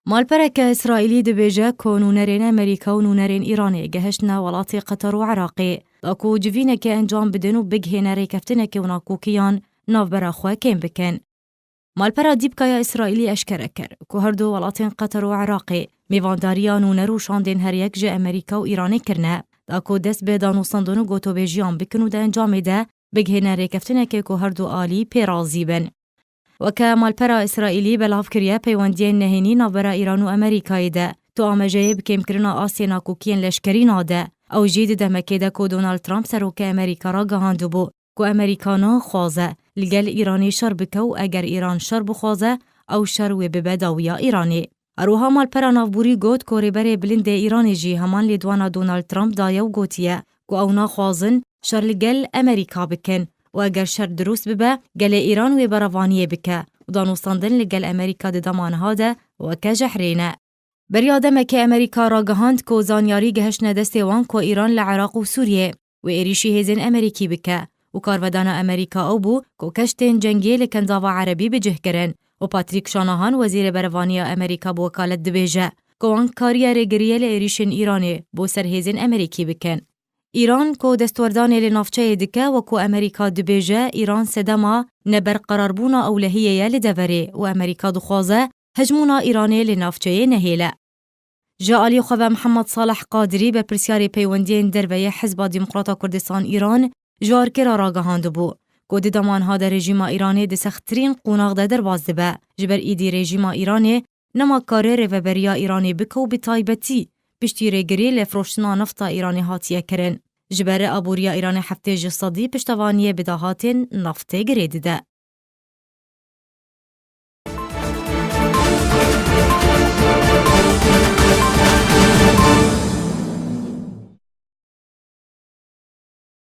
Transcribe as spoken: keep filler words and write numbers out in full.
Malpereke Îsraîlî dibêje ku nûnerên Amerîka û nûnerên Îranê gehiştine welatê Qeter û Iraqê, da ku civînekê encam bidin û bigihêne rêkeftinekê û nakokiyan navbera xwe kêm bikin. Malpera Dîpka ya Îsraîlî eşkere kir ku her du welatên Qeter û Iraqê mêvandariya nûner û şandên her yek ji Amerîka û Îranê kirine, da ku dest bi danûstandin û gotobêjiyan bikin û di encamê de bigihêne rêkeftinekê ku her du alî pê razî bin. Weke malpera Îsraîlî belav kiriye, peywendiyên nehênî navbera Îran û Amerîkayê de tu amejeyê bi kêmkirina astê nakokiyên leşkerî nade. Ew jî di demekê de ku Donald Trump serokê Amerîka ragihandibû ku Amerîka naxwaze li gel Îranê şer bike û eger Îran şer bixwaze, ew şer wê bibe dawiya Îranê. Her wiha malpera navborî got ku rêberê bilind ê Îranê jî heman lêdwana Donald Trump daye û gotiye ku ew naxwazin şer li gel Amerîka bikin û eger şer dirust bibe, gelê Îran wê berevaniyê bike û danûstandin li gel Amerîka di dema niha de weke jehrê ne. Beriya demekê Amerîka ragihand ku zanyarî gehiştine destê wan ku Îran li Iraq û Sûriyê wê êrîşî hêzên Amerîkî bike û karvedana Amerîka ew bû ku keştên cengê li Kendava Erebî bi cih kirin û Patrick Shanahan, wezîrê berevaniya Amerîka bi wekalet dibêje ku wan kariye rêgiriyê li êrîşên Îranê bo ser hêzên Amerîkî bikin. Îran ku destwerdanê li navçeyê dike, wekû Amerîka dibêje, Îran sedema neberqerarbûna ewlehiyê ye li deverê û Amerîka dixwaze hejmûna Îranê li navçeyê nehêle. Ji alî xwe ve Mihemed Salih Qadirî, berpirsyarê peywendiyên derve yê Hizba Demokrata Kurdistan Îran, ji Arkê re ragihandibû ku di dema niha de rejîma Îranê di sexttirîn qonax de derbas dibe. Ji ber îdî rejîma Îranê nema karê rêveberiya Îranê bike û bi taybetî piştî rêgirî lê firoştina nefta Îranê hatiye kirin. Ji ber aboriya Îranê heftê ji sedî piştevaniyê bi dahatên neftê girê dide.